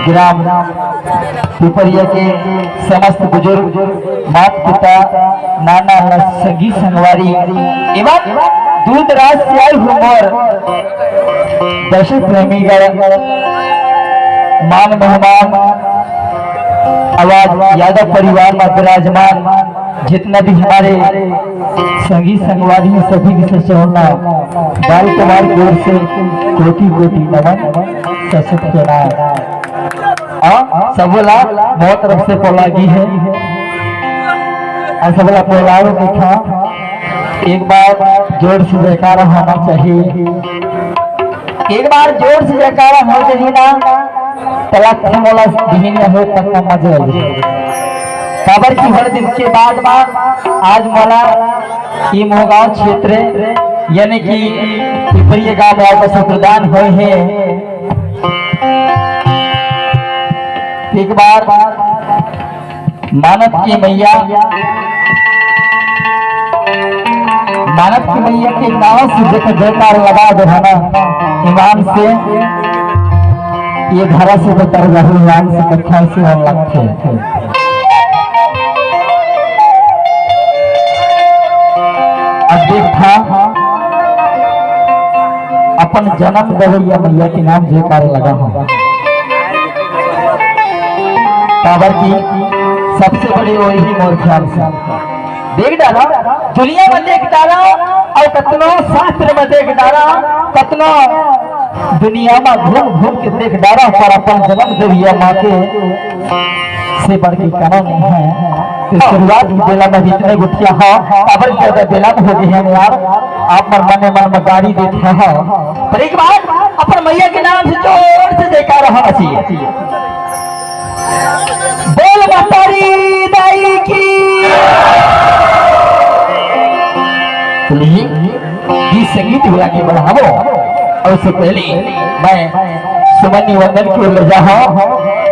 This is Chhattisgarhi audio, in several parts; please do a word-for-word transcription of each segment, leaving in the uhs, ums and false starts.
ग्राम पिपरिया के समस्त बुजुर्ग, मात पिता, नाना ल संगी संगवारी एवं दूर दराज से आए हुए मोर दर्शक प्रेमीगण, मान मेहमान, आवाज यादव परिवार में विराजमान जितना भी हमारे संगी संगवारी हैं, सभी के चरणों में बाल कुमार की ओर से कोटि कोटि नमन, सशक्त प्रणाम। हाँ, सबला मोर तरफ से पोलागी है। और सबला पोलाव देखा, एक बार जोर से जयकारा होना चाहिए। एक बार जोर से जयकारा हो जाही ना, तलाक मोला दिहिन हो तक ना मजा आ जाए। काबर की हर दिन के बाद मा आज मोला ये मोहगांव क्षेत्र यानी कि पिपरिया गांव में आपका प्रदान हुए हैं। एक बार मानत की मैया, मानत की मैया के नाम से जब जयकार लगा दे है ना, ईमान से ये धरा से तो तर जाहू, ईमान से कथा से हम लगते हैं। अब देख था अपन जन्म देवैया मैया के नाम जयकार लगा हो। काबर की सबसे बड़े वही मोर ख्याल से। देख डारा, दुनिया में देख डारा, और कतनो शास्त्र में देख डारा, कतनो दुनिया में घूम घूम के देख डारा, पर अपन जन्म देवैया माँ के से बढ़ के करा नहीं है। तो शुरुआत की बेला में जितने गुठिया हो, अब ज्यादा बेला में हो गए हैं यार, आप मन मने मन में गाड़ी देते हो। पर एक बार अपन मैया के नाम से जोर से जयकारा होना चाहिए। बोल माता री दाई की। चलिए, गीत संगीत को आगे बढ़ाओ। और उससे पहले मैं सुमन निवंदन की ओर ले जाओ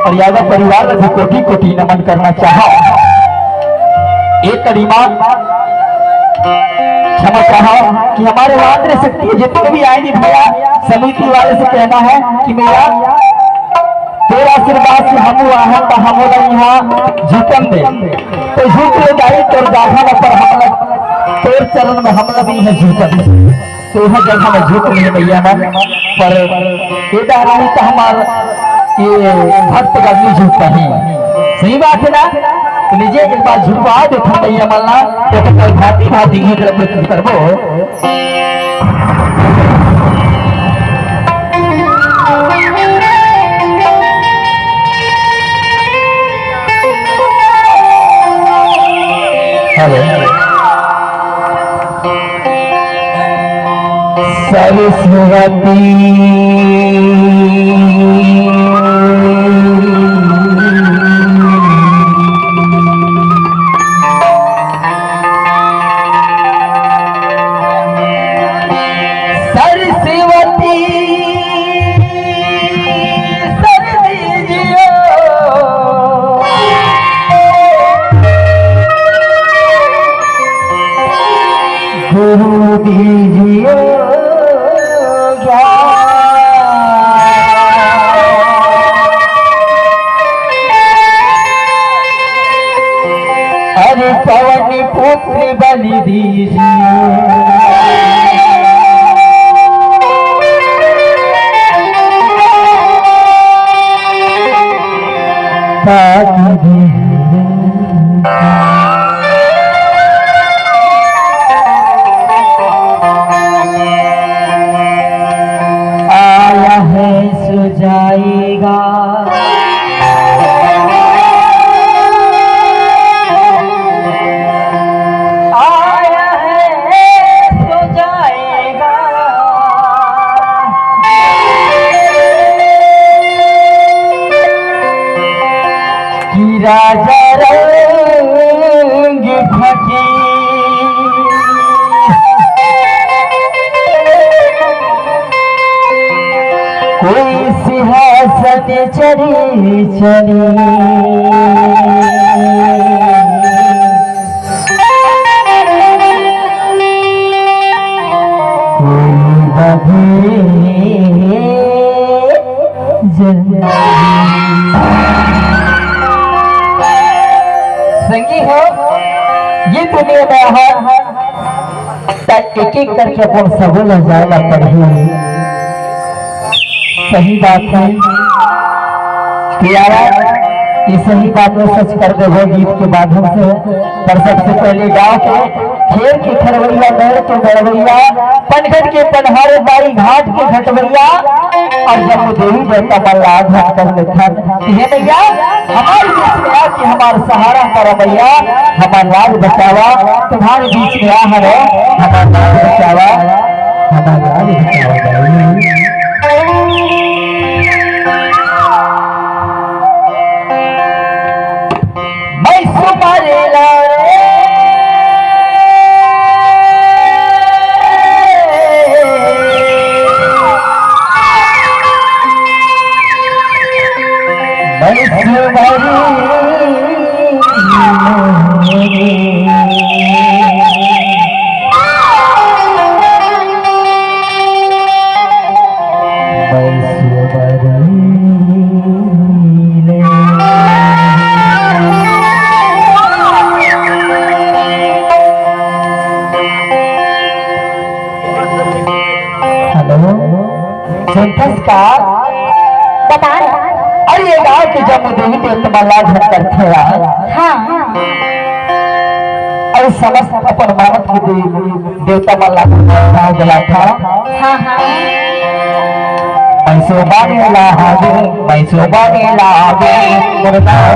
और यादव परिवार में भी कोटि कोटि नमन करना चाहो। एक कड़ी माँ क्षमा चाहो कि हमारे मात्र शक्ति जितने भी आएंगे भैया, समिति वाले से कहना है कि मेरा तेरा आशीर्वाद से हम वहाँ का हम यहाँ जीतन दे। तो झुक ले जाई तोर जाखा न पर हम लोग, तोर चरण में हम लोग यहाँ जीतन दे। तो वह जगह में झुक नहीं भैया मन, पर ये डाली तो हमार ये भक्त का नहीं झुकता है। सही बात है ना? तो लीजिए एक बार झुकवा दे था भैया मन ला, तो कल भांति भांति गीत रख करबो। हेलो। सरस्वती। सरस्वती सर दीजियो, गुरु दीजियो ज्ञान। अरे पवन पुत्र बलि दीजिए। ताकि दीजिए। आया है सो जाएगा। आया है सो जाएगा। कि राजा रंग फकीर। कोई सिंहासन चढ़ी चढ़ी। कोई बधे ये दुनिया में हर एक एक करके अपन सबो ल जाए ला पड़ही। सही बात है प्यारा, ये सही बात में सच कर देबो गीत के माध्यम से। पर सबसे पहले गांव के खेर के खरवैया, नहर के गड़वैया, पनघट के पनहारे, बाई घाट के घटवैया, और जब वो देवी देवता मन ला आघात कर लेथन, हे भैया, हमारे बीच में आके हमार सहारा कर भैया, हमार लाज बचावा, तुम्हारे बीच में आ हरे, हमार लाज बचावा, हमार लाज बचावा भाई। मैं सुमारेला रे। मैं सुमारी मैं सुमारी हेलो, सुनथस का? बता ना। अरे, ये गांव के जम्मो देवी देवता मन ला झन करथे यार। हाँ। अरे, समस्त अपन मानत के देवी देवता मन ला गांव बुलाथा। हाँ, हाँ। मैं सोबाने ला हावे, मैं सोबाने ला हावे, मोर नाम